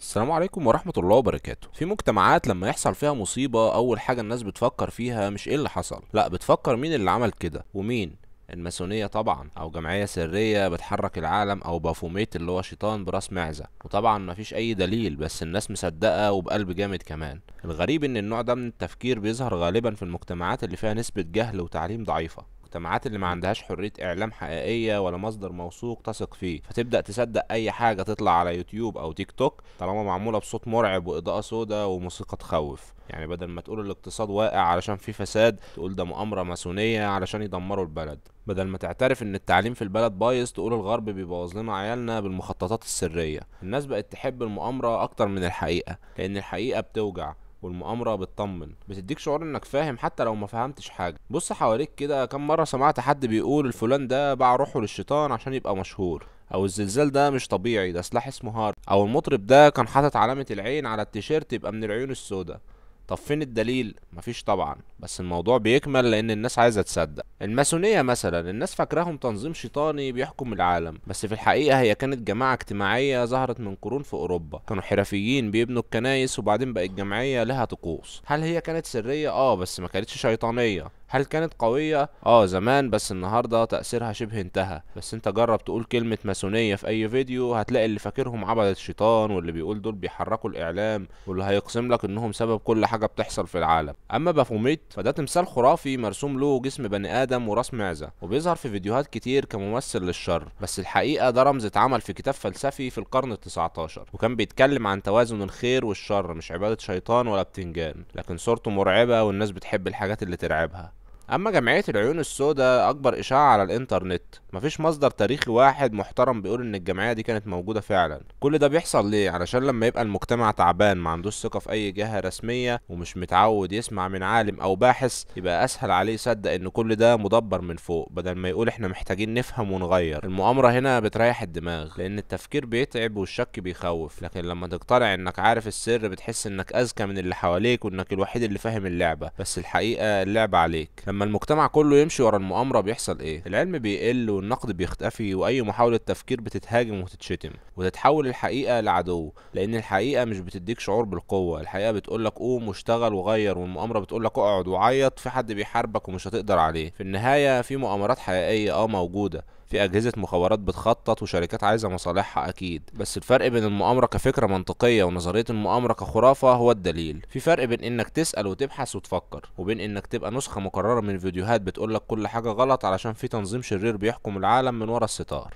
السلام عليكم ورحمة الله وبركاته. في مجتمعات لما يحصل فيها مصيبة أول حاجة الناس بتفكر فيها مش إيه اللي حصل، لأ بتفكر مين اللي عمل كده ومين. الماسونية طبعا، أو جمعية سرية بتحرك العالم، أو بافوميت اللي هو شيطان براس معزة. وطبعا مفيش أي دليل، بس الناس مصدقة وبقلب جامد كمان. الغريب إن النوع ده من التفكير بيظهر غالبا في المجتمعات اللي فيها نسبة جهل وتعليم ضعيفة، المجتمعات اللي ما عندهاش حرية إعلام حقيقية ولا مصدر موثوق تثق فيه، فتبدأ تصدق أي حاجة تطلع على يوتيوب أو تيك توك طالما معمولة بصوت مرعب وإضاءة سوداء وموسيقى تخوف. يعني بدل ما تقول الاقتصاد واقع علشان فيه فساد، تقول ده مؤامرة ماسونية علشان يدمروا البلد. بدل ما تعترف إن التعليم في البلد بايظ، تقول الغرب بيبوظ لنا عيالنا بالمخططات السرية. الناس بقت تحب المؤامرة أكتر من الحقيقة، لأن الحقيقة بتوجع والمؤامرة بتطمن، بتديك شعور انك فاهم حتى لو ما فهمتش حاجة. بص حواليك كده، كم مرة سمعت حد بيقول الفلان ده باع روحه للشيطان عشان يبقى مشهور، او الزلزال ده مش طبيعي ده سلاح اسمه هارب، او المطرب ده كان حاطط علامة العين على التيشيرت يبقى من العيون السوداء. طب فين الدليل؟ مفيش طبعا، بس الموضوع بيكمل لان الناس عايزه تصدق. الماسونيه مثلا الناس فاكراهم تنظيم شيطاني بيحكم العالم، بس في الحقيقة هي كانت جماعة اجتماعية ظهرت من قرون في اوروبا. كانوا حرفيين بيبنوا الكنايس، وبعدين بقت جمعية لها طقوس. هل هي كانت سرية؟ بس ما كانتش شيطانية. هل كانت قوية؟ زمان، بس النهاردة تأثيرها شبه انتهى. بس انت جرب تقول كلمة ماسونية في اي فيديو، هتلاقي اللي فاكرهم عبدة الشيطان، واللي بيقول دول بيحركوا الاعلام، واللي هيقسم لك انهم سبب كل حاجة بتحصل في العالم. اما بافوميت فده تمثال خرافي مرسوم له جسم بني ادم وراس معزة، وبيظهر في فيديوهات كتير كممثل للشر، بس الحقيقة ده رمز اتعمل في كتاب فلسفي في القرن ال19، وكان بيتكلم عن توازن الخير والشر، مش عبادة شيطان ولا بتنجان. لكن صورته مرعبة والناس بتحب الحاجات اللي ترعبها. اما جمعية العيون السوداء اكبر اشاعة على الانترنت، مفيش مصدر تاريخي واحد محترم بيقول ان الجمعية دي كانت موجودة فعلا. كل ده بيحصل ليه؟ علشان لما يبقى المجتمع تعبان ما عندوش ثقة في اي جهة رسمية، ومش متعود يسمع من عالم او باحث، يبقى اسهل عليه يصدق ان كل ده مدبر من فوق، بدل ما يقول احنا محتاجين نفهم ونغير. المؤامرة هنا بتريح الدماغ، لان التفكير بيتعب والشك بيخوف. لكن لما تقتنع انك عارف السر، بتحس انك اذكى من اللي حواليك وانك الوحيد اللي فاهم اللعبة، بس الحقيقة اللعبة عليك. لما المجتمع كله يمشي ورا المؤامرة بيحصل ايه؟ العلم بيقل والنقد بيختفي، واي محاولة تفكير بتتهاجم وتتشتم، وتتحول الحقيقة لعدو. لان الحقيقة مش بتديك شعور بالقوة، الحقيقة بتقولك قوم واشتغل وغير، والمؤامرة بتقولك اقعد وعيط، في حد بيحاربك ومش هتقدر عليه. في النهاية في مؤامرات حقيقية موجودة، في أجهزة مخابرات بتخطط وشركات عايزة مصالحها أكيد، بس الفرق بين المؤامرة كفكرة منطقية ونظرية المؤامرة كخرافة هو الدليل. في فرق بين إنك تسأل وتبحث وتفكر، وبين إنك تبقى نسخة مكررة من فيديوهات بتقولك كل حاجة غلط علشان في تنظيم شرير بيحكم العالم من ورا الستار.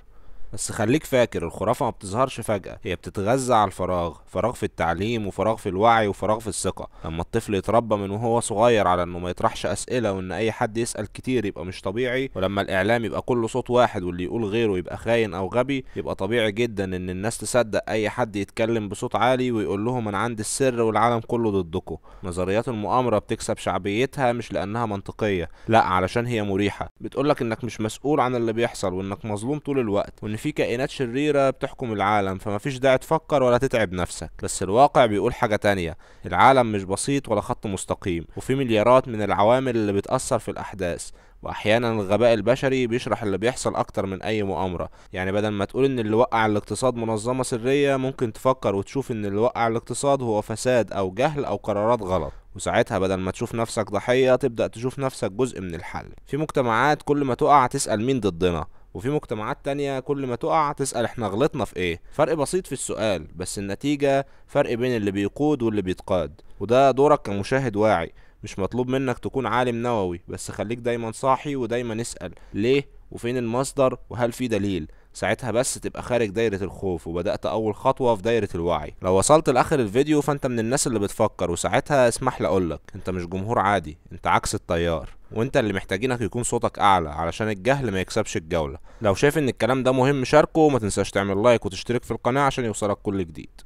بس خليك فاكر، الخرافة ما بتظهرش فجأة، هي بتتغذى على الفراغ، فراغ في التعليم وفراغ في الوعي وفراغ في الثقة. لما الطفل يتربى من وهو صغير على انه ما يطرحش اسئلة، وان اي حد يسأل كتير يبقى مش طبيعي، ولما الاعلام يبقى كله صوت واحد واللي يقول غيره يبقى خاين او غبي، يبقى طبيعي جدا ان الناس تصدق اي حد يتكلم بصوت عالي ويقول لهم انا عندي السر والعالم كله ضدكم. نظريات المؤامرة بتكسب شعبيتها مش لانها منطقية، لا علشان هي مريحة. بتقولك انك مش مسؤول عن اللي بيحصل، وانك مظلوم طول الوقت، وان في كائنات شريرة بتحكم العالم، فمفيش داعي تفكر ولا تتعب نفسك. بس الواقع بيقول حاجة تانية، العالم مش بسيط ولا خط مستقيم، وفي مليارات من العوامل اللي بتأثر في الأحداث، واحيانا الغباء البشري بيشرح اللي بيحصل اكتر من اي مؤامرة. يعني بدل ما تقول ان اللي وقع الاقتصاد منظمة سرية، ممكن تفكر وتشوف ان اللي وقع الاقتصاد هو فساد او جهل او قرارات غلط، وساعتها بدل ما تشوف نفسك ضحية تبدأ تشوف نفسك جزء من الحل. في مجتمعات كل ما تقع تسأل مين ضدنا، وفي مجتمعات تانية كل ما تقع تسأل احنا غلطنا في ايه. فرق بسيط في السؤال، بس النتيجة فرق بين اللي بيقود واللي بيتقاد. وده دورك كمشاهد واعي، مش مطلوب منك تكون عالم نووي، بس خليك دايما صاحي ودايما اسأل ليه وفين المصدر وهل في دليل. ساعتها بس تبقى خارج دايرة الخوف وبدأت أول خطوة في دايرة الوعي. لو وصلت لآخر الفيديو فأنت من الناس اللي بتفكر، وساعتها اسمح لي أقولك أنت مش جمهور عادي، أنت عكس التيار، وأنت اللي محتاجينك يكون صوتك أعلى علشان الجهل ما يكسبش الجولة. لو شايف إن الكلام ده مهم شاركه، وما تنساش تعمل لايك وتشترك في القناة عشان يوصلك كل جديد.